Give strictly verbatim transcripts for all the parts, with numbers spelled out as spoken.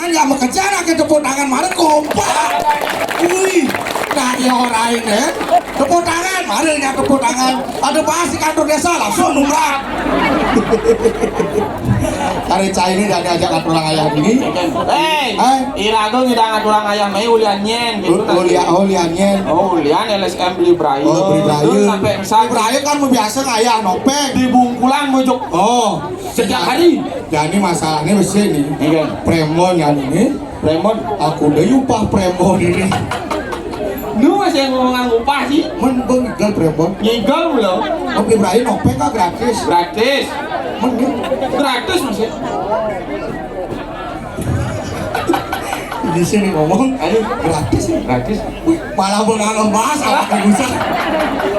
Ya, makejang aké tepuk tangan, mara kompak. Wih, nah, ya, ora ini. Tepuk tangan, mara nya tepuk tangan. Ada bahas di kantor desa, langsung numrak. Hari cai ini dari ajak aturan ayah ini. Héi, Héi. Iraga ngidang aturan ayah mah ulian nyén gitu. Ulian, oh, ulian nyén. Oh, ulian L S M beli brayo. Oh, beli brayo. Terus sampai Beli brayo kan mau biasa ngayah nopeng. Di Bungkulan mojok. Oh. Setiap hari. Jadi masalahnya besi nih. Iya. Prémbon kan ini. Prémbon. Aku udah upah prémbon ini. Lu masih ngomong upah sih? Men bang igal prémbon. Ngigal belum? Beli brayo nopeng kan gratis. Gratis. Men gratis masih. Ini sih nih ngomong. Aduh. Gratis nih. Gratis. Wih, malah bengal emas apa bisa?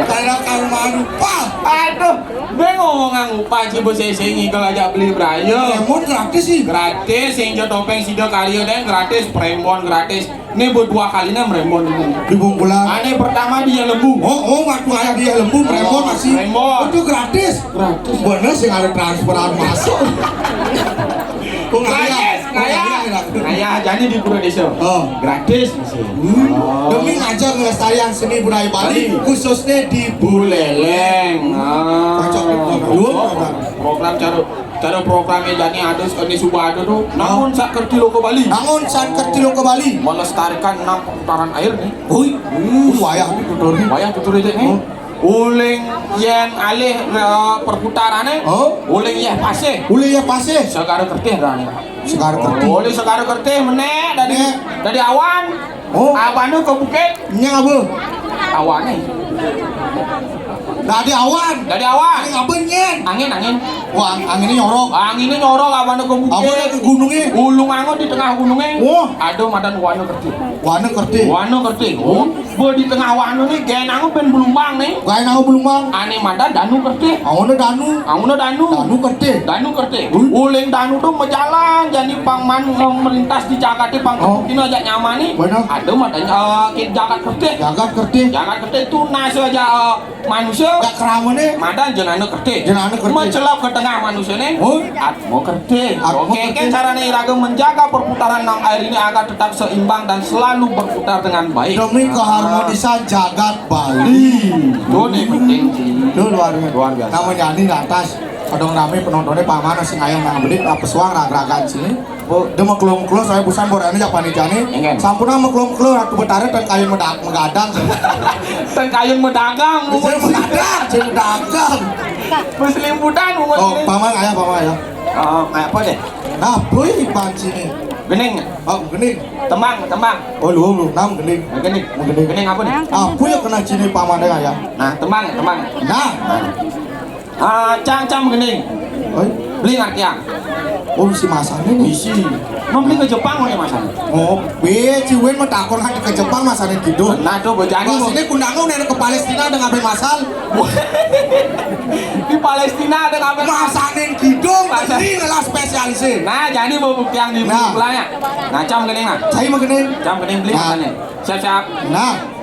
Kayak kamu malu. Wah, aduh. Bé ngomong upah sih bos sing ngigal aja beli brayo. Prémbon gratis sih. Gratis, sing jo topeng sida karya deh gratis, prémbon gratis. Ini buat dua kalinya prémbon ini. Di Bungkulan. Ané pertama di Lembung. Oh, oh, waktu ayah di Lembung, prémbon masih. Prémbon. Itu gratis. Gratis. Bener sih ada transferan masuk. Oh, ngayah. Gratis, ngayah. Ngayah, jadi di Pura Desa. Oh. Gratis masih. Hmm. Oh. Demi ngajak ngelestarian seni budaya Bali, Bali. Khususnya di Buleleng. Ah. Cocok di program. Program cara cara programnya jani ada sekali suba ada tuh. Namun sak kerti lo ke Bali. Namun sak kerti lo ke Bali. Melestarikan enam perputaran air nih. Hui, wayah itu tuh. Wayah tuh tuh nih. Uling yén alih eh, perputarané. Oh. Uling yéh pasih. Uling yéh pasih. Segara kertih dah nih. Segara kertih. Oh, uling segara kertih menék dari Menék. Dari awan. Oh. Abana ke bukit. Nyang apa? Awané. Dari awan. Dari awan. Angin apa nyén? Angin, angin. Wah, anginnya nyorok. Anginnya nyorok abana ke bukit. Apa ke gunungnya? Ulung angon di tengah gunungnya. Wah. Ada madan wana kertih. Wana kertih. Wana kertih. Oh. Bé di tengah wana nih, gaé nangu bén blumbang nih. Gaé nangu blumbang. Ané madan danu kertih. Angona danu. Angona danu. Danu kertih. Danu kertih. Hmm. Uling danu tuh majalan, jadi pang man melintas di jagaté pang Oh. Kina aja nyaman nih. Bener. Ada madan eh, ki jagat kertih. Jagat kertih. Jagat kertih tuh nasa aja eh, manusia. Gak keramané. Madan jenana kertih. Jenana kertih. Mencelap ke tengah manusia nih. Oh. Atmo kertih. Atmo Oke, kertih. Kan caranya iraga menjaga perputaran enam air ini agar tetap seimbang dan selalu berputar dengan baik. Demi keharmonisan jagat Bali. Tuh nih penting sih. Itu luar biasa. Luar biasa. Namanya ini lantas. Kadang rame penontonnya paman sing ayam nang bedik apa suang ragragan sini. Oh, dia mau kelum-kelum saya busan borane jak panitiane. Enggak. Sampun mau kelum-kelum Ratu Betara dan kayu medak megadang. Dan kayu medagang. Saya megadang, saya medagang. Muslim budan umur Oh, ini. Paman ayah, paman ayah. Oh, kayak apa deh? Nah, boy di panci nih. Gening. Oh, gening. Tembang, tembang. Oh, lu lu enam gening. Gening. Gening. Gening apa nih? Apa ya kena cini paman ayah? Nah, tembang, tembang. Nah. Nah. Ah, cang cang gening. Oi. Beli ngartiang. Oh, si masane nih. Isi. Mau beli ke Jepang mau masane. Oh, bé ciwin mau takon kan ke Jepang masane gitu. Nah, tuh bejani mau. Sini kundangan udah ke Palestina ada ngapain masal. Di Palestina ada ngapain masane gitu. Masane. Ini ngelah spesialisé. Nah, jadi mau buktian di Nah. Belanya. Nah, cam gening nah. Saya mau gening. Cam gening beli Nah. Masane. Siap-siap. Nah.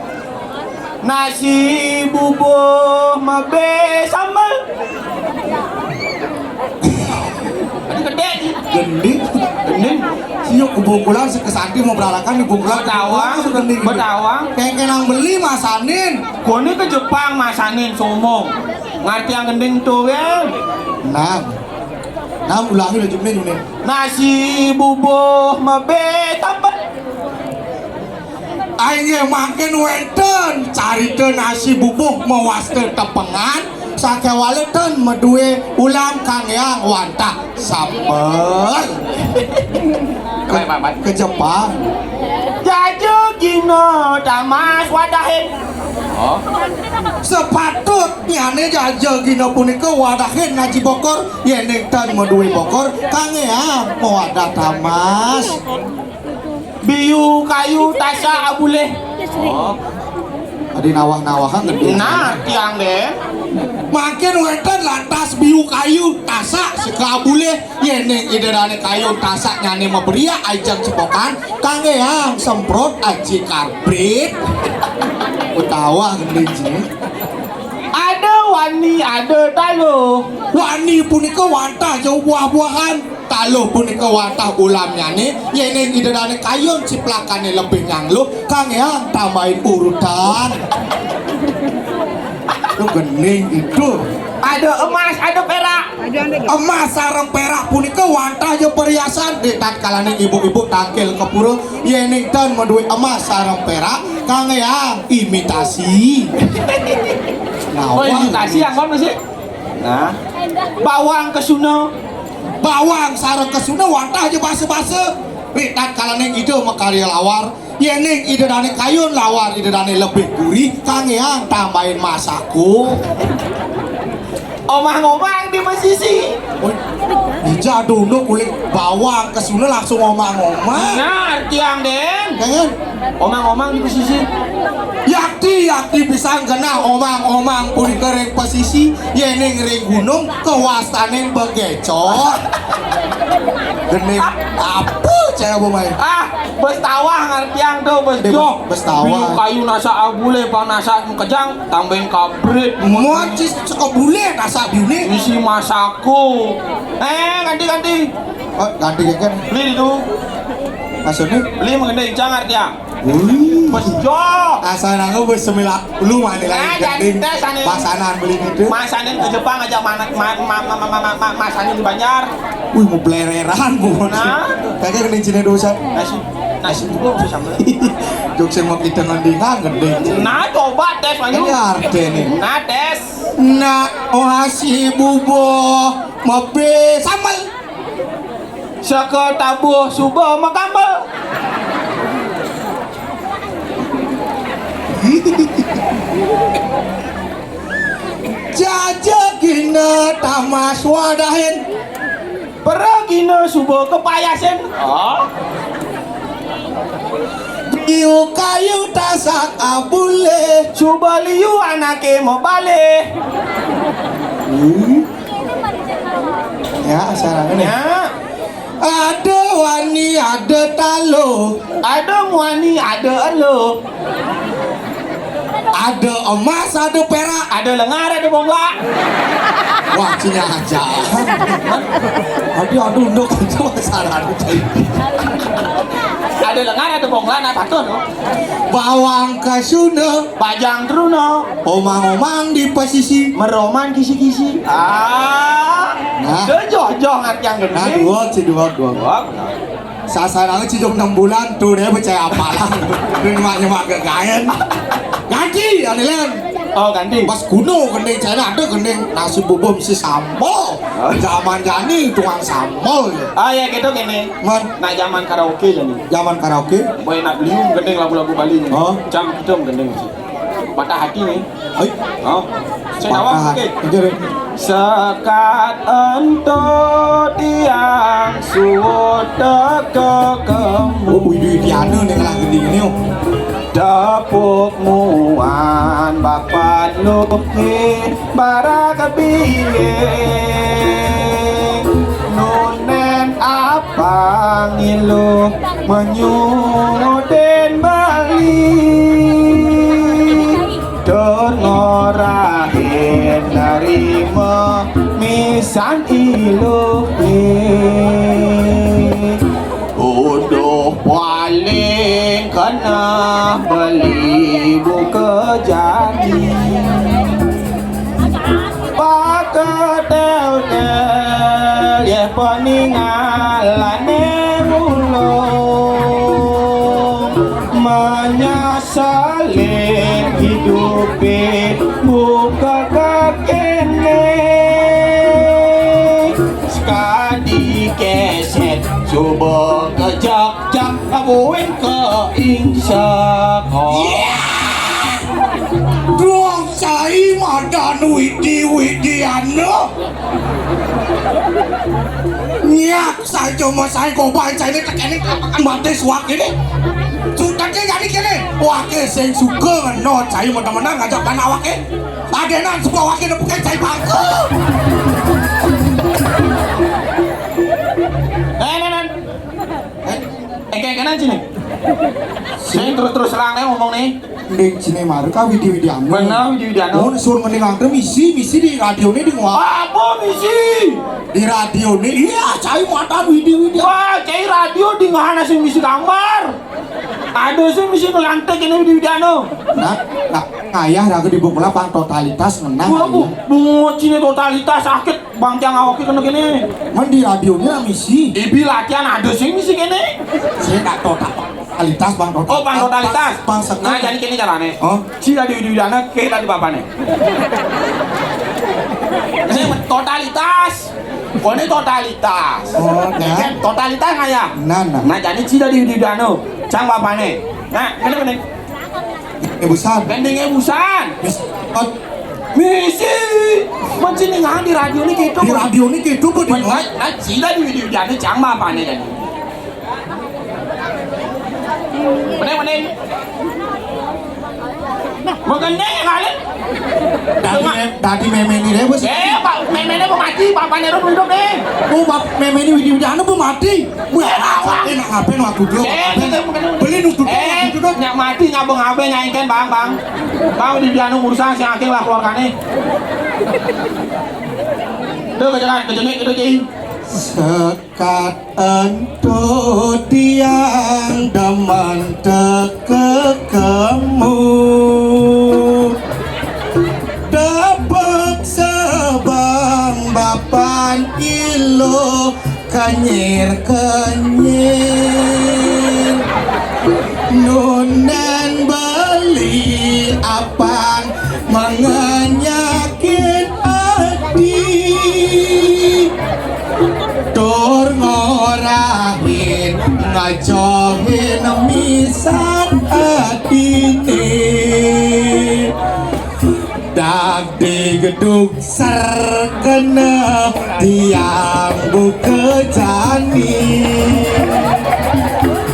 Nasi bubuh mabé sambel. Aduh gedé. Gending. Gending. Sio ke Bungkulan sekesanti mau beralakan di Bungkulan. Betawang, Gending. Betawang. Kengkenang beli masanin. Kone ke Jepang masanin sombong. Ngarti yang gending tuh kan. Nah. Nah ulangi lagi nih. Nasi bubuh mabé sambel. Aing mangkin wénten carita nasi bubuh mawasta tepengan sakéwala ten madué ulam kangéang wantah sambel. Ke, ke Jepang. Jaja gina tamas wadahin. Oh. Sepatutnyané jaja gina punika wadahin naji bokor yéning ten madué bokor kangéang mawadah tamas. Biu kayu tasak abulih. Oh. Adi nawah-nawahan gedé. Nah, tiang deh. Mangkin wénten lantas biu kayu tasak seka abulih. Yéning ida dané kayu tasak nyané maberiak ajeng cepokan, kangéang semprot aji karbit. Utawa gedé. Ada wani, ada taluh. Wani punika wantah jauh buah-buahan. Taluh punika wantah ulamnyané, yéning Ida Dané kayun ciplakané lebih nyangluh, kangéang tambahin urutan. Lu gening itu. Ada emas, ada perak. Emas sareng perak punika wantah ja perhiasan. Di tatkalané ibu-ibu tangkil ka pura, yéning tan madué emas sareng perak, kangéang imitasi. Oh, imitasi anggon masih? Nah, bawang kesuna. Bawang sareng kesuna wantah ja basa-basa. Ri tatkalané Ida makarya lawar, yéning Ida Dané kayun lawar Ida Dané lebih gurih, kangéang tambahin masako. Omang-omang di pesisi. Oh, ija dulu kulit bawang kesuna langsung omang-omang. Nah, artiang, Dén. Jangan. Omang-omang di pesisi. Yakti, yakti pisan genah omang-omang punika ring pesisi, yéning ring gunung kawastanin begecot. Gening apa cara pemain? Ah, bes tawah ngartiang to, bes. Dé, joh. Bes tawah. Biu kayu nasa abulé, pang nasa kejang, tambahin kabrit. Muat sis sekebulé nasa biuné. Isi masako. Eh, ganti, ganti. Oh, ganti kan? Beli itu. Maksudnya? Beli mengenai jangan dia. Wih. Bes joh. Asal nanggu bes semila lu mani lagi. Nah, jadi gending. Tes ane. Pasanan beli itu. Masanin ke Jepang aja mana ma, ma, ma, ma, ma, ma, masanin di Banjar. Wih, mau belereran bu. Nah. Kagak kena Cina dosa. Nasi, nasi juga bisa sambel. Jok sing mau kita ngendingan gending. Nah, coba tes manyu. Ini arti nih. Nah, tes. Nah, oasi bubo mabe sambel. Saka tabuh suba makambel. Jaja gina tamas wadahin. Peragina suba kepayasin. Oh. Liu kayu tasak abule. Suba liu anake mabale. Hmm. Ya, sarangan ya. Ya. Ada wani, ada taluh. Ada muani, ada eluh. Ada emas, ada perak. Ada lengar, ada bongla. Wah, cina aja. Aduh, aduh, nduk itu salah, aduh, cai. Ada lengar, ada bongla, nah, patut, no? Bawang kasuna. Bajang truna. Omang-omang di pesisi. Meroman kisi-kisi. Ah. Nah. Joh, joh, ngartiang gedé. Nah, dua, ci dua, dua. Dua. Sasaran ciduk enam bulan tuh dia percaya apalah. Nyemak-nyemak ke kain. Ganti, ane Len. Oh, ganti. Pas kuno gending Cina ada gending nasi bubur mesti sambal. Oh. Zaman jani tukang sambal ya. Ah, ya gitu gini. Man. Nah, zaman karaoke jani. Zaman karaoke. Boy nak beli gending lagu-lagu Bali nih. Oh. Jam itu gending sih. Patah hati nih. Hai. Oh. Saya tawa, oke. Sekat ento tiang suwut teka kemu. Oh, wih, duit tiana nih lah gede ini, oh. Tepuk muan bapak luki barak biye. Nunen apa ngilu menyudin bali. Tur ngorahin narima misan iluhe. Uduh paling kena beli buka jani. Paketel-tel yeh peningalane ulung. Menyasale hidupe buka kakene. Sekadi keset suba kejak-jak abuin ke ingsak. Oh. Duang cai madan widi-widiana. Nyak saja masai goban cai ini tekene tapakan batis wak ini. Sutate jadi kene. Wake sing suka ngeno cai menang-menang ngajak anak wake. Adenan suka wake nepuke cai bangku. Eh, nan, nan. Eh, kanan sini. Sing terus-terus terang nih ngomong nih. Ning jine maru ka Widi Widiana. Bener, Widi Widiana. Oh, suruh mending antre misi, misi di radioné di ngua. Apa misi? Di radioné, iya, cai matan Widi Widiana. Wah, cai radio di ngana sing misi gambar. Ada sing misi ngelantik ini Widi Widiana. Nah, nah, ngayah raga di bukula pang totalitas ngenah. Wah, bu, bungut sini totalitas sakit. Bang tiang awake kena kene. Men di radioné misi. Ibi latihan ada sing misi kene. Saya tak totalitas, Bang, totalitas. Oh, Bang, totalitas. Bang, Bang, nah, jadi kene carane. Oh. Ci tadi Widi Widiana, ke tadi bapane. Ini totalitas. Oh, ini totalitas. Oh, nah. Kan totalitas nggak ya? Nah, nah. Nah, jadi ci tadi Widi Widiana, cang bapane. Nah, kene, kene. Ebusan. Gending ebusan. Mis-, ot-, misi. Mancing ning di radioné gitu. Di radioné gitu, Bu, di. Nah, nah, ci tadi Widi Widiana cang bapane jadi. Mending, mending. Magending ya, kali. Tadi mem-, tadi méméné deh, Bos. Eh, Pak, méméné mau mati, bapaknya Ron hidup nih. Oh, bap-, méméné Widi Widiana mau mati. Wah, eh, apa? Eh, nak ngapain waktu dulu? Eh, kita bukan. Beli nutut, eh, nutut. Nyak mati, nyak bengabé, nyak engkén, Bang, Bang. Bang, Widi Widiana urusan si Aking lah keluargane. Tuh, kejalan, kejenik, itu, Ci. Sek- Kat ento tiang demen tekekemu. Dapet sebang bapan ilo kenyir-kenyir. Nunan beli apang mengenyakin ati. Tur ngorahin ngajohin misan atine. Dagdi gedug serkena tiang buka jani.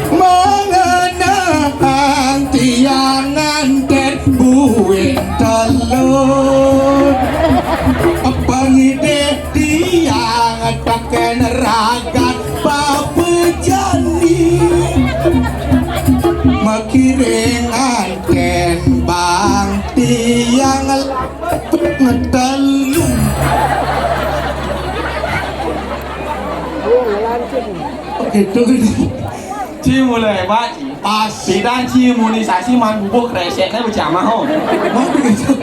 Mengenang tiang nganten buin telur. Pangidih tiang teken ragat papejani. Makiring anten bang tiang ngetelu. Oke, tuh. Ci mulai hebat, Ci. Pas. Pidan, Ci, imunisasi man bubuh kreseknya berjamaah, ho. Waduh, gitu.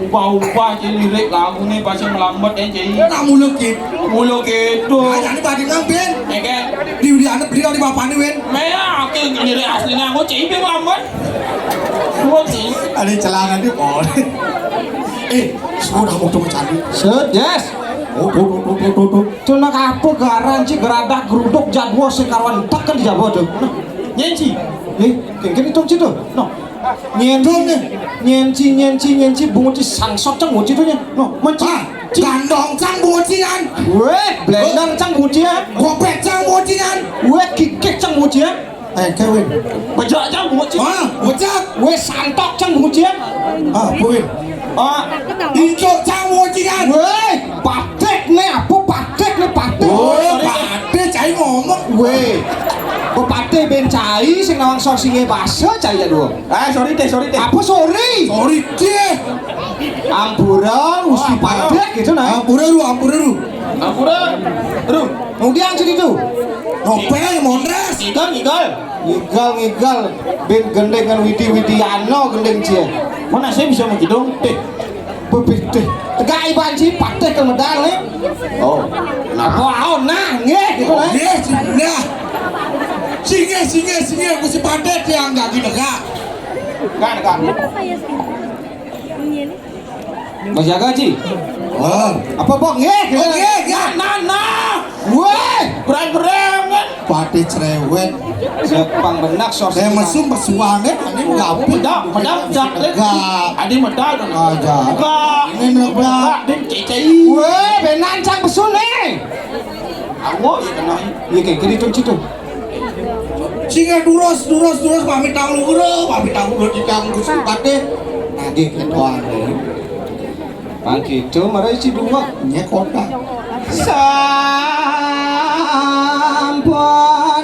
Ubah-ubah, Ci, lirik lagu nih, pasti melambat, ya, Ci. Nah, mulu gitu. Mulu gitu. Nah, jadi tadi ngambil. Ya, kan? Di, di anak beli di bapaknya, Win. Mea, oke, lirik aslinya aku, Ci, yang melambat. Gua, Ci. Ada celana di pol. Eh, sudah mau tunggu cantik. Set, yes. Oh, tuh, tuh, tuh, tuh, tuh, tuh. Cuma apa garan, Ci, geradak geruduk jadwal sing karuan entek kan di Jawa tuh. Nah, nyen, Ci. Eh, kengken itu, Ci, tuh. No. Nyen, Ci, nyen, Ci, nyen, Ci, nyen, Ci, bungut, Ci, sangsot, cang, bungut, Ci, tuh, nyen. No, men, Ci. Ah, Ci. Gandong, cang, bungut, Ci, nyan. Weh, blender, cang, bungut, Ci, ya. Gopet, cang, bungut, Ci, nyan. Weh, kikik, cang, bungut, Ci, ya. Eh, Kevin. Bejak aja, bocil. Ah, bejak. Weh, santok, cang, bocil. Ah, Kevin. Ah, incuk, cang, bocil, kan? Weh, patik nih, apa patik nih, patik? Oh, sorry, patik, cai ngomong. Weh, pepatik ben cai, sing nawang sor singe basa, cai ya, dua. Eh, sorry, teh, sorry, teh. Apa sorry? Sorry, teh. Ampura, usti patik gitu, nah. Ampura, lu, ampura, lu. Ampura, lu. Kemudian situ. Nopel, mondres. Ikan, ikan. Ngigal, ngigal. Ben gendeng kan Widi, Widiano gendeng cie. Mana saya bisa begitu? Teh. Bebih teh. Tegak iban ci pateh ke medal, eh. Oh. Nah. Apa aon, nah, nggih gitu, eh. Nggih, nah. Singgih, singgih, singgih, mesti padet yang gak gini, gak. Gak, gak. Masih agak, Ci? Oh. Apa, Bok? Nggih, gitu. Oh, nggih, nggih. Nah, nah, nah. Weh, berang-berang, kan? Pati cerewet. Sepang benak, sos. Saya mesum pesuange, ane ngapi. Medak, medak, medak. Enggak. Adi medak, dong. Aja. Enggak. Ini medak. Enggak, dia cecei. Weh, benan cang pesun, eh. Aku, iya, kenal. Iya, kayak gini tuh, Ci, tuh. Singa durus, durus, durus, pamit tang luhur, pamit tang luhur, di tang Gusti Patih. Nagih ketuane. Pang gitu, mara isi dua. Nya kota. Sampun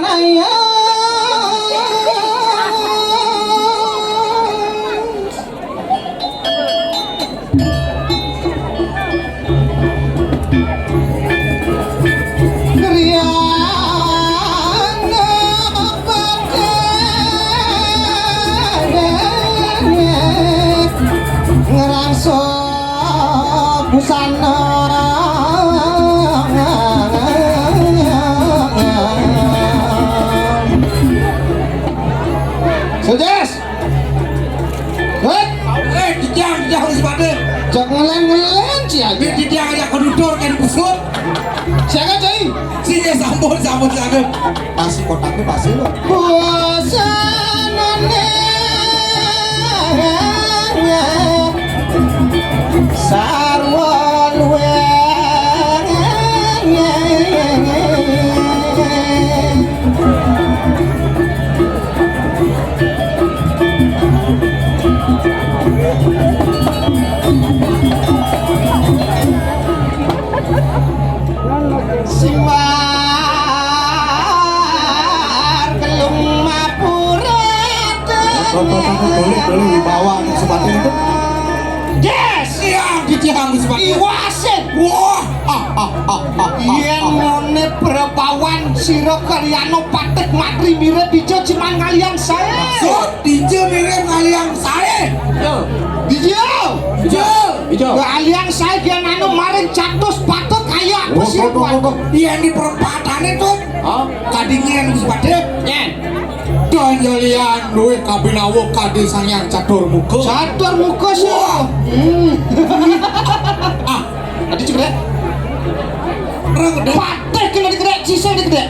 ayo. Sana. Sukses. Hei. Eh, titiang, titiang, harus pada. Jak ngelen-ngelen, ci aja. Ini titiang aja kedudur, kayak busut. Siapa, Cai? Sini sambut, sambut, sambut. Pasti kotaknya pasti lo. Bosanane sarwa luwih. Siwar kelung mapurat. Tuh, tuh, tuh, tuh, boleh, boleh, wibawa, sepatu itu. Yes! Iya, di Cihangu sepatu. Iwasin. Wah, ah, ah, ah, ah, ah, yen ah. Ngene Prabawan sira Karyana Patih Matri Mira dija jiman kaliyan sae. Maksud? Dija mirip kalian saya. Yo. Dija. Dija. Dija. Lah, kalian saya dia nanu maring catus patut kaya apa sih, tuh, tuh, tuh, tuh. Iya, di perempatane tuh. Hah? Kadingian wis padhe. Nyen. Dan yalian luwih kabinawa kadhe Sang Hyang Catur Muka. Catur Muka sih. Wah. Hmm. Ah, Adi cekrek. Ora gedhe. Patih kena dikedek, sisa dikedek.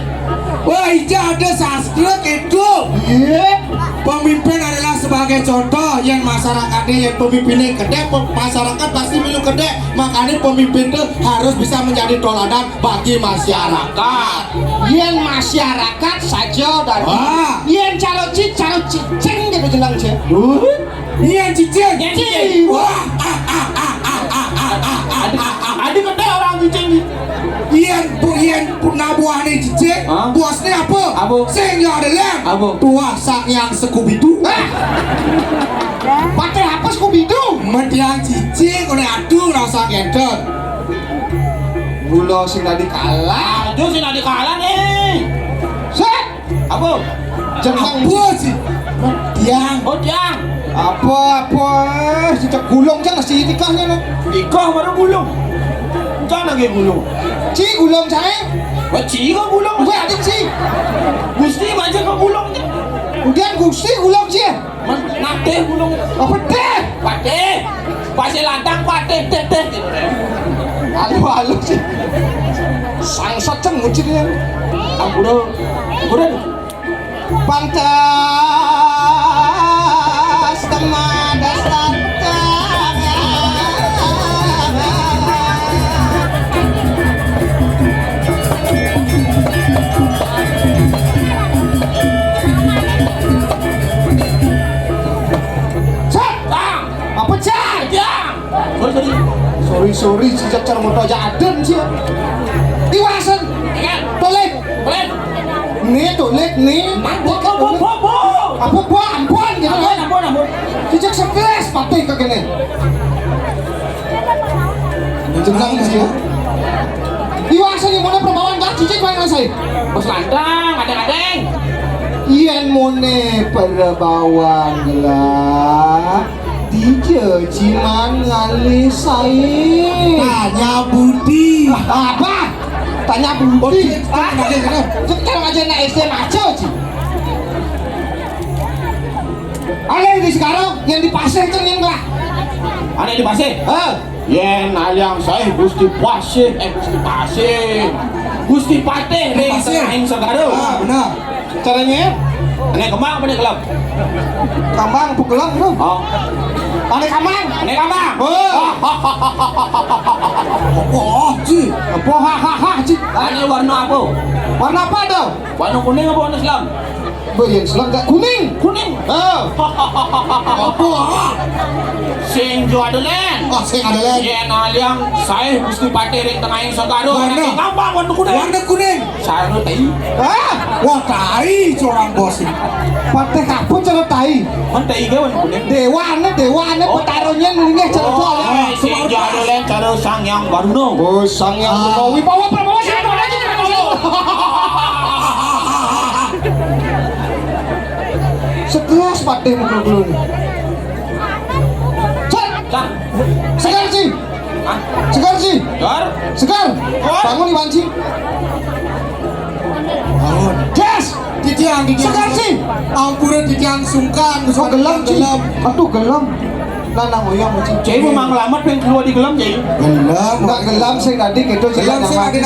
Wah, ija ada sastra gitu. Iya. Pemimpin adalah sebagai contoh yang masyarakat ini, yang pemimpinnya gede, pe- masyarakat pasti milu gede. Makanya pemimpin itu harus bisa menjadi toladan bagi masyarakat. Yen masyarakat saja dan Wah. Yen caro ci, caro cicing gitu jeneng sih. Iya, cicing. Iya, cicing. Wah. Adi, adi kete orang cicing. Iya, bu, iya, bu, nabuhane cicing. Hah? Bosne apa? Apa? Sing ya ada lem. Apa? Tuah sang yang Scooby-Doo. Ah. Pakai apa Scooby-Doo? Mediang cicing, oleh aduh, rasa gendot. Mula sing tadi kalah. Aduh, sing tadi kalah nih. Set. Apa? Jeneng apa sih? Tiang. Oh, tiang. Apa, apa? Si cek gulung cek si tikah ngene. Tikah baru gulung. Cak lagi gulung. Ci gulung saya. Wah, ci kok gulung? Wah, ada ci. Gusti aja kok gulung. Udah Gusti gulung ci. Men-, natih gulung. Apa teh? Patih. Pasir lantang patih, teh, teh. Alu-alu sih. Sangsat ceng ngucit ya. Ampura. Ampura. Pantas kemadas datang. Sat! Bang! Apa, Cak? Bang! Sorry, sorry. Sorry, sorry, si Cak cara moto aja adem sih. Iwasan. Iya. Tolek. Tolek. Nih, tolek nih. Apa, apa, apa, apa? Apa, apa, ampun, gitu Ampun, kan. Ampun, ampun. Si Cak stres, patih ke kene. Jeneng sih ya. Iwak sing mone perbawan tak cicik wae rasane. Bos lantang, kadang-kadang. Yen mone perbawan lah, dija jiman ngalih sae. Tanya Budi. Apa? Tanya Budi. Budi, tanya Budi. Cek terang aja nak S D maco ji. Ale di sekarang yang di pasir itu yang lah. Ada di pasir? Hah? Yen aliang sae Gusti Pasih, eh, Gusti Pasih. Gusti Patih ring Pasih. Tengahing segara. Ah, benar. Caranya? Ane kembang apa ane kelem? Kambang apa kelem, Bro? Oh. Ane kambang? Ane kambang. Oh. Apa, ci? Apa, ha, ha, ha, ci? Ane warna apa? Warna apa, dong? Warna kuning apa warna selam? Mbok yen selek gak kuning. Kuning. Heeh. Apa? Sing jo adolen. Oh, sing adolen. Yen aliang sae Gusti Patih ring tengahing segara. Warna. Ane kambang warna kuning. Warna kuning. Sarana tai. Hah? Wah, tai corang bos iki. Patih kabut cara tai. Men tai ge warna kuning. Dewane, dewane Oh. Petarunye nulunge cara Oh, dolen. Sing jo adolen cara Sang Hyang Waruna. Oh, Sang Hyang Waruna. Ah. Wibawa Prabawa sing Segelas patih mukul-mukul. Cek. Segar sih. Hah? Segar. Segar. Segar. Bangun, Iwan, Ci. Bangun. Des. Titiang, titiang. Segar, Ci. Ampura, titiang sungkan. Kok gelem, Ci? Gelem. Aduh, gelem. Lah, nang uyang, Ci. Cai memang ngelamet, ping keluar di gelem, Cai. Gelem. Nggak gelem, sing tadi gitu, sing gelem, sing nyaman. Tadi,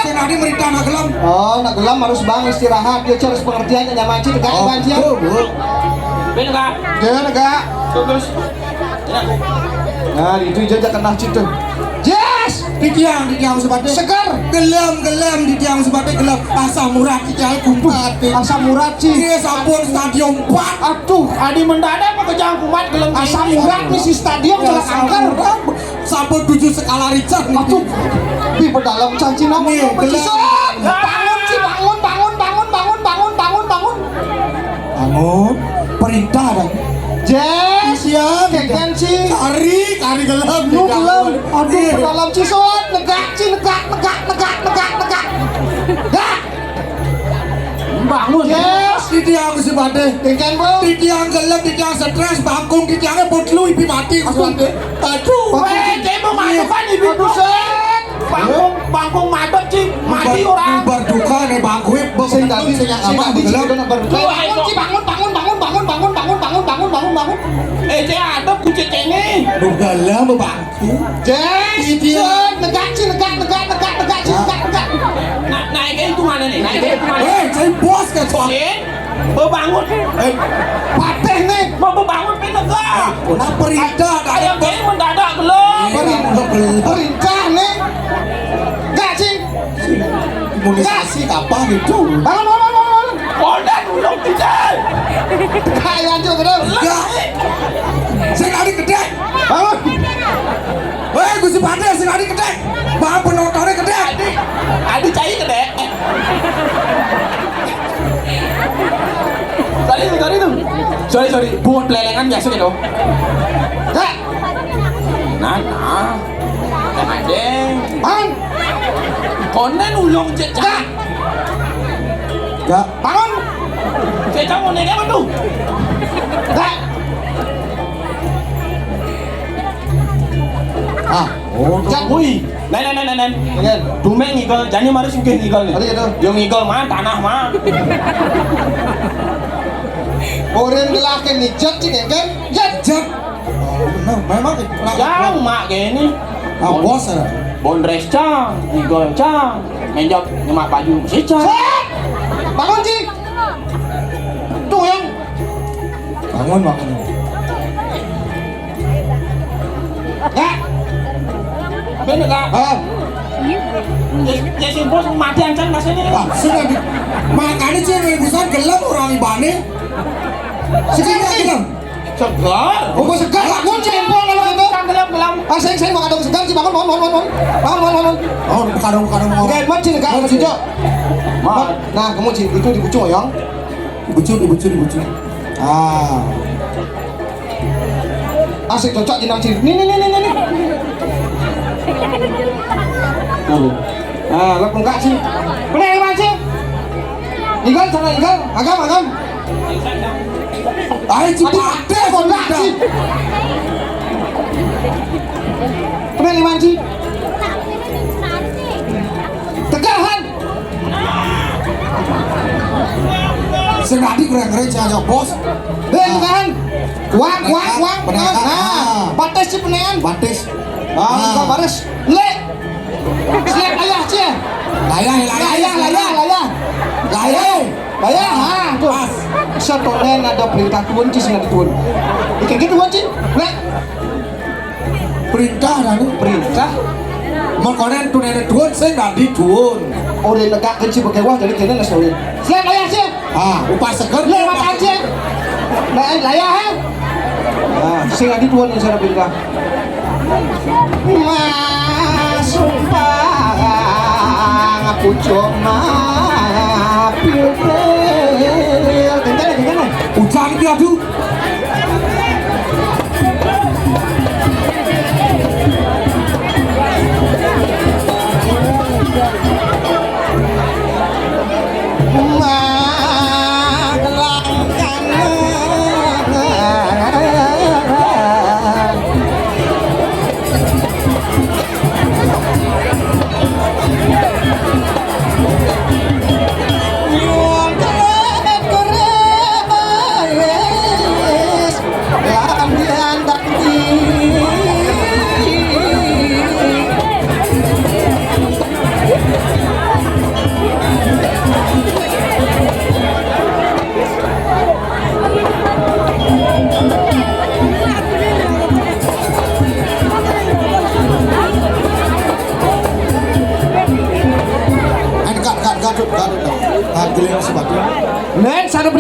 sing tadi merintah nak gelem. Oh, nak gelem harus bang istirahat. Dia harus pengertian, nyaman, Ci. Tegak, oh, Iwan, Ci, ya. Betul, Bu. Bener, Kak? Bener, Kak. Terus. Nah, itu aja kena situ. Yes! Titiang, titiang Supaté. Seger. Gelem, gelem, titiang Supaté gelem. Asam urat titiang kumat. Asam urat, Ci. Iya, sampun stadium empat. Aduh, adi mendadak mekejang kumat gelem. Asam urat nih si stadium, ya, kena kanker. Sampun tujuh skala Richter nih. Aduh, di pedalem caci nama. Iya, gelem. Bangun, Ci, bangun, bangun, bangun, bangun, bangun, bangun, bangun, bangun. Bangun, perintah dah. Jess, siap. Keken, Ci. Kari, kari gelem. Lu gelem. Aduh, iya. Dalam, Ci, soat. Negak, Ci, negak, negak, negak, negak, negak. Dah. Bangun. Yes. Titiang Supaté. Keken, Bu. Titiang gelem, titiang stres, bangkung titiangnya putlu, ipi mati. Aduh. Supaté. Aduh. Weh, cai mau masuk kan, ipi. Aduh, set. Bangkung, bangkung madep, Ci. Mati orang. Bubar duka nih bangkung, sing tadi, sing tadi, sing tadi, gelem. Bangun, Ci, bangun, bangun, bangun. Eh, cai ada kucing ini. Duh, gelem bangkung. Jess, iya. Negak, Ci, negak, negak, negak, negak, Ci, negak, negak. Nah, naiknya itu mana nih? Naiknya itu mana? Eh, cai bos kan, soal. Bebangun. Eh, patih nih. Mau bebangun, pindah ke. Eh, nah, perintah, dah. Ayam ini mendadak gelem. Perintah, perintah nih. Enggak, Ci. Imunisasi apa gitu? Bangun, bangun, bangun, bangun. Kondan ulung tidak. Kayak aja, bener. Enggak. Sing adi gedé. Bangun. Weh, Gusti Patih, sing adi gedé. Bang penontonnya gedé. Adi, adi cai gedé. Tadi itu, tadi itu. Sorry, sorry. Buat pelelengan biasa gitu. Enggak. Nah, nah. Yang ada. Bang. Konen ulung cecak. Enggak. Bangun. Cecak mau naik apa tuh? Enggak. Ah, oh, cak. Wih. Nen, nen, nen, nen, nen. Nen. Dumé ngigel, jani mari sugih ngigel nih. Tadi gitu. Yo ngigel mah, tanah mah. Orang gelake mijat sih, kan? Jat, jat. Oh, bener. Memang jauh, mak, kayak ini. Ah, bos, ya? Bondres, cang. Ngigel, cang. Menjak nyemak baju, si cang. Set! Bangun, Ci. Tuh, yang. Bangun, bangun. Ya. Bener, Kak. Ah. Ya, ya, si bos mati ancen masih ini. Ah, sudah di-, makanya, Ci, yang bisa gelem orang ibane. Sekarang gelem. Segar. Oh, segar. Bangun, Ci, empol kalau gitu. Gelem, gelem. Ah, saya, saya mau kadang segar, Ci, bangun, bangun, bangun, bangun. Bangun, bangun, bangun. Oh, kadang, kadang mau. Oke, Mat, Ci, Mat, Ci, Cok. Mat. Nah, kamu, Ci, itu dibucu, ya. Dibucu, dibucu, dibucu. Ah. Asik cocok jenang ciri. Nih, nih, nih, nih, nih, nih. Tuh. Ah, lo pungkak sih. Bener, Iwan sih. Igal sana, Igal. Agam, agam. Ayo, cepat. Aduh, pungkak sih. Bener, Iwan sih. Tegahan. Sing tadi keren-keren sih aja, Bos. Deh, kan. Wang, wang, wang. Benar, kan? Nah, ah. Batis sih, penean. Batis. Ah, ah. Baris. Lek. Selek ayah, Cie. Layah, layah, layah, layah, layah. Layah. Layah, ha, tuh. Pas. Setonen ada perintah tuan, Cie, sing ada tuan. Ikan gitu, tuan, Cie. Lek. Perintah, anu? Perintah. Mengkonen tunene tuun sing dadi tuun. Oleh negak kenci bekewah jadi kene les oleh. Siap, ayo, siap. Ah, upah seger. Lewat aja. Nah, layah, eh. Nah, sing dadi tuun yang saya perintah. Mas sumpah aku cuma pilpil. Gimana, gimana? Hujan iki, aduh.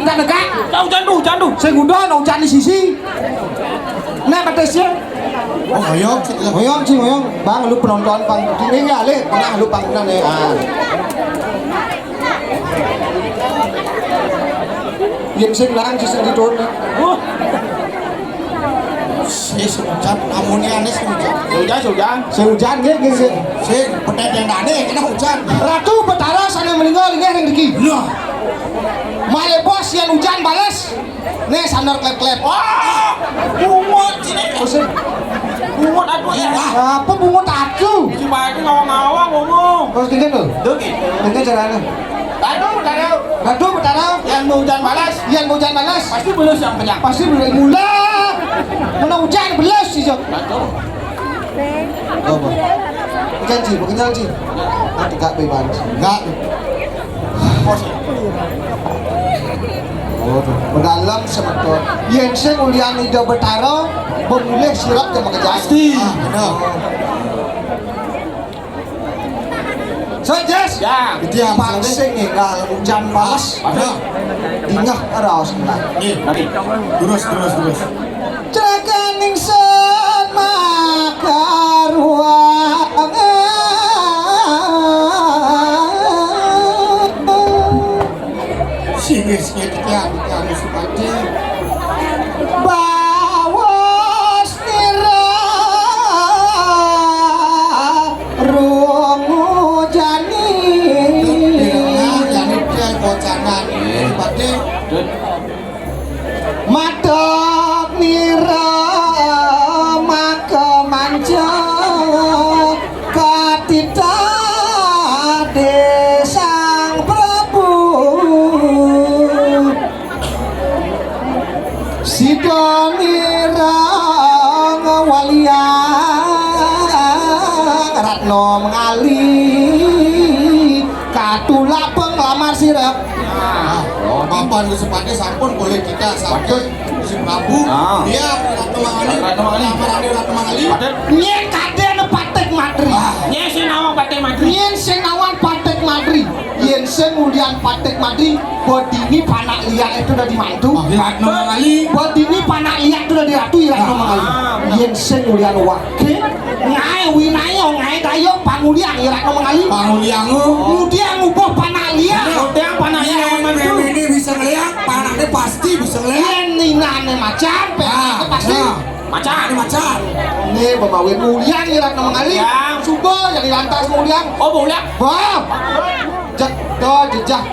Enggak negak. Ujan tuh, ujan tuh. Sing udan ujan di sisi. Nek pedes ya. Oh, ngoyong, ngoyong sih, ngoyong. Bang, lu penonton, Bang. Ini ya, Le, tenang, lu panggungan ya. Ah. Yen sing lang, sing diturun. Wah. Sing ujan, namune ane sing ujan. Sing ujan, sing ujan. Sing ujan, nggih, nggih, nggih. Sing, pedet yang dane, kena ujan. Ratu Betara sana meninggal, nggih, ring iki. Lho. Male bos, yen ujan, bales. Nih, sandal klep-klep. Wah, bungut sini. Bungut atuh ya. Apa bungut atuh? Ini baiknya ngawang-ngawang ngomong. Terus gini tuh. Tuh gini. Gini caranya. Aduh, aduh. Aduh, Betara. Yang mau hujan balas. Yang mau hujan balas. Pasti belus yang kenyang. Pasti belus mula. Mana hujan belus sih, Jok. Aduh. Apa? Janji, bukan janji. Nanti gak bebas. Enggak. Oh, pedalem semeton. Yen sing ulian Ida Betara, memilih sirap ke makejati. Pasti. Ah, bener. So, Jes. Ya. Itu yang pasti nih, kalau hujan pas. Ada. Dingah raos enggak. Nih, tadi. Terus, terus, terus. Cekaning sun makaruangan. Sing wis ngetik ya, ya, Supadi. Bawas nira rungu jani. Pirang jani dia bocanan, Supadi. Madhep nira maka manja katitah Sang Prabu. Sida nira ngawaliang Ratna Mengali katulak penglamar sirep. Nah, papan Gusti Patih sampun boleh kita sampai Gusti Prabu. Ah. Dia Ratna Mangani. Ratna Mangani. Ratna Mangani, Ratna Mangani. Patih. Nyek kadene Patih Madri. Ah. Nyek sing nawang Patih Madri. Nyek sing nawang Patih Madri. Yen sing mulian Patih Madri, bodini panak liak itu dadi mantu. Ah, Ratna Mangani. Bodini panak liak itu dadi ratu, ya Ratna Mangani. Ah, bener. Yen sing mulian wage, ngae winaya, ngae daya, pangulian, ya Ratna Mangani. Pangulian. Mudian ngubuh panak liak. Bener. Mudian panak liak, ini bisa ngeliat, panaknya pasti bisa ngeliat. Yen ninane macan, penake pasti. Nah. Macan. Ini macan. Ini pemawin mulian, ya Ratna Mangani. Ya. Suba jadi lantas mulian. Oh, mulian. Wah. Jek, do, jejah.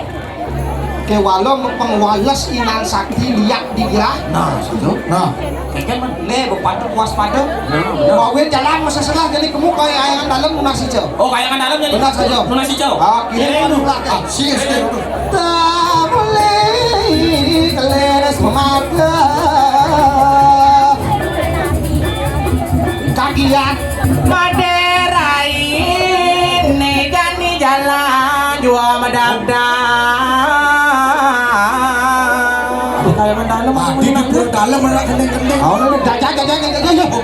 Kewala pengwales inan sakti liak digrah. Nah, situ. Nah. Kengken men. Le, bepadu waspada. Nah, bener. Wawin jalan masa serah jadi kemu kaya ayangan dalam nunas ijo. Oh, kaya ayangan dalam jadi. Benar saja. Nunas ijo. Ah, kiri. Kiri, anu. Ah, sini, sini. Tak boleh keles mata. Kagian. Maderain negani jalan jua madagdag. Kayangan dalam. Tadi di perut dalam ada kendeng-kendeng. Oh, udah, udah, jangan, jangan, jangan, jangan.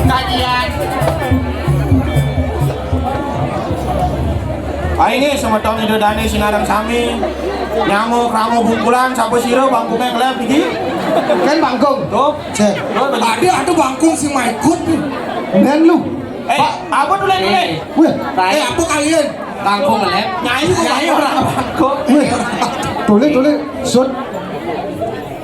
Kagian. Ayo nggih, semeton Ida Dane sinareng sami. Nyamuk ramo bungkulan, sapa sira bangkune nglep iki? Kan bangkung. Tuh. Cek. Tuh, bener. Tadi ada bangkung sing maikut. Nen lu. Eh, Pak. Apa tulen-tulen? Weh. Eh, apa kalian? Bangkung nglep. Nyai, nyai ora bangkung. Weh. Tole, tole, sun.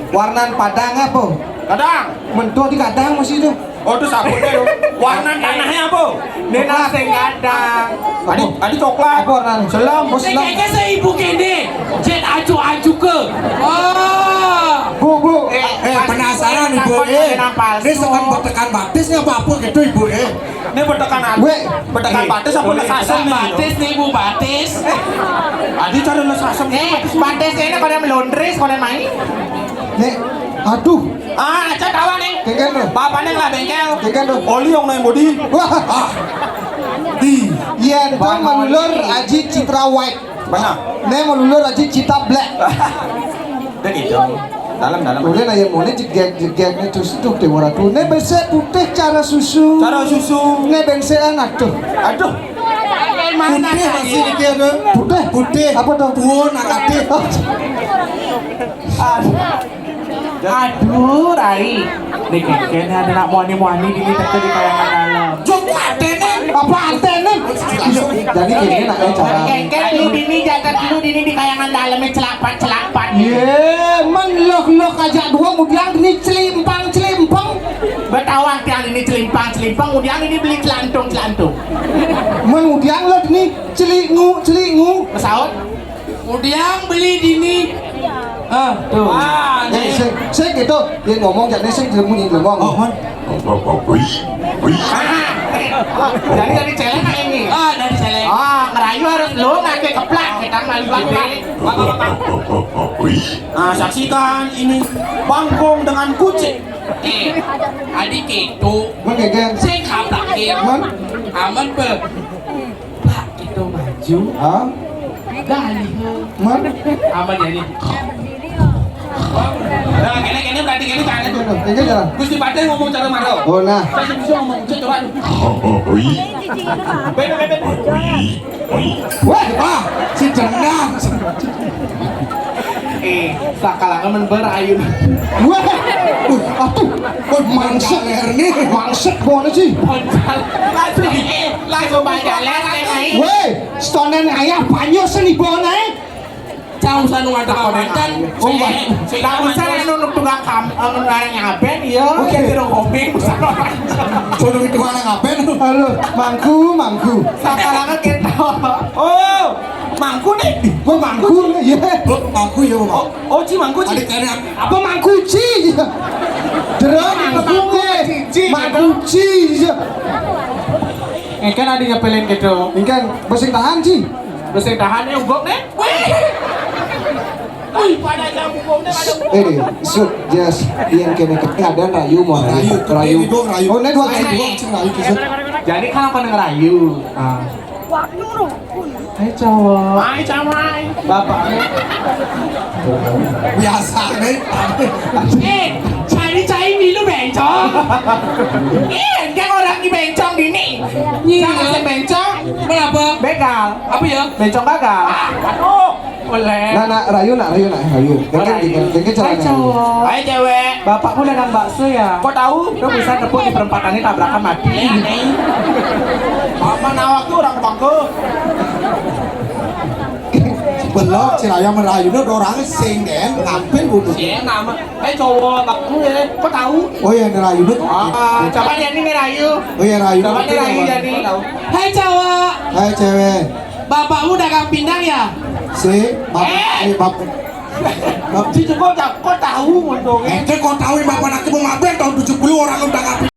Warnan padang apa? Kadang. Mentuh di kadang masih itu. Oh, itu sabunnya lho. Warna tanahnya apa? Ini nasi kadang. Tadi, tadi coklat. Apa warnanya? Selam, bos, selam. Kayaknya saya ibu kene. Jet ajuk-ajuk ke. Wah. Bu, bu. Eh, eh, penasaran ibu. Eh, ini sekan betekan batis apa apa gitu ibu eh. Ini betekan apa? Weh. Betekan batis apa betekan sasem nih? Batis nih, Bu, batis. Adi cara les sasem. Eh, batis ini pada melondres, pada main. Nek, aduh. Ah, aja tawa nih. Kengken lho. Bapaknya ngelah bengkel. Kengken lho. Oli yang naik bodi. Wah. Ah. Di. Yen to melulur Aji Citra White. Mana? Ne melulur Aji Cita Black. Udah gitu. Dalam, dalam. Boleh lah ya, mulai jegek-jegek nih terus tuh Dewa Ratu. Ne besek putih cara susu. Cara susu. Ne bensekan aduh. Aduh. Putih masih dikira. Putih. Putih. Apa tuh? Tuh, nak putih. Aduh, Rai. Nih kéngkén ada nak muani-muani dini teka di kayangan dalam. Jok, atene. Apa atene? Jadi kéngkén nak cara. Kéngkén lu dini, jatah lu dini di kayangan dalamnya celapan-celapan. Ye, men loh-loh aja dua, kemudian ini celimpang-celimpang. Betawang tiang ini celimpang-celimpang, kemudian ini beli celantung-celantung. Men kemudian lo ini celingu-celingu. Pesaut. Udiang beli dini. Ah, tuh. Ah, eh, sing, sing gitu. Dia ngomong jadi sing ilmu, ilmu ngomong. Oh, man. Ah, jadi dari celeng ini. Ah, dari celeng. Ah, ngerayu harus lu ngake keplak, kita malu gede. Ah, saksikan ini bangkong dengan kucing. Eh, adik itu. Oke, geng. Sing kaplakin. Man. Aman be. Pak, kita maju. Hah? Dah, ini. Man? Apa jadi? Nah, kene, kene berarti kene kan. Ini jalan. Gusti Patih ngomong cara maro. Oh, nah. Saya bisa ngomong, coba. Beda, beda. Wah, ah, si jenang. Eh, sakalangan men berayu. Wah, uh, atuh, wah, mangset leher nih, mangset bona sih. Langsung, eh, langsung baca leher, eh. Weh, stonen ayah panyo seni bona, eh. Cang usah nu ada komentar. Oh, enggak. Enggak usah nu tukang kam, anu ngarang ngaben, iya. Oke. Kita komen, usah. Sono itu mana ngaben? Halo, mangku, mangku. Sakalangan kita. Oh, mangku nih. Gua mangku, iya. Oh, mangku ya, Bang. Oh, oh, Ci mangku, Ci. Adik kene apa mangku, Ci? Jero mangku, Ci. Mangku, Ci. Eh, kan ada nyepelin gitu. Engkan, besi tahan, Ci. Besi tahan ya, ugok nih. Wih. Wih, pada jam ugok nih, pada ugok. Eh, sut, jas, yang kene-kene ada rayu mau rayu. Rayu. Rayu. Oh, ini dua rayu, dua, Ci, rayu, Ci, sut. Jadi kenapa ngerayu? Ah. Hai cowok. Hai cowok. Bapak. Biasa nih. Eh, cari-cari milu bencong. Eh, kan orang di bencong dini. Jangan saya bencong. Kenapa? Begal. Apa ya? Bencong gagal. Ah, aduh. Boleh. Nah, nak rayu, nak rayu, nak rayu. Rayu. Hai cowok. Hai cewek. Bapakmu dagang bakso ya? Kok tahu? Kok bisa tepuk di perempatan ini tabrakan mati? Iya, nih. Mama nawak tuh orang bangku. Belok, si Raya merayu, udah orang sing, Den. Ngampil butuh. Iya, nama. Eh, cowok, bapakmu ya. Kok tahu? Oh iya, ngerayu, Dut. Ah, coba dia nih ngerayu. Oh iya, rayu. Coba dia rayu jadi. Hai cowok. Hai cewek. Bapakmu dagang pindang ya? Si, bapak, eh, bapak. Cucu kok tak, kok tahu untungnya? Eh, kok tahu ya, bapak nanti mau ngapain tahun tujuh puluh orang udah ngapain?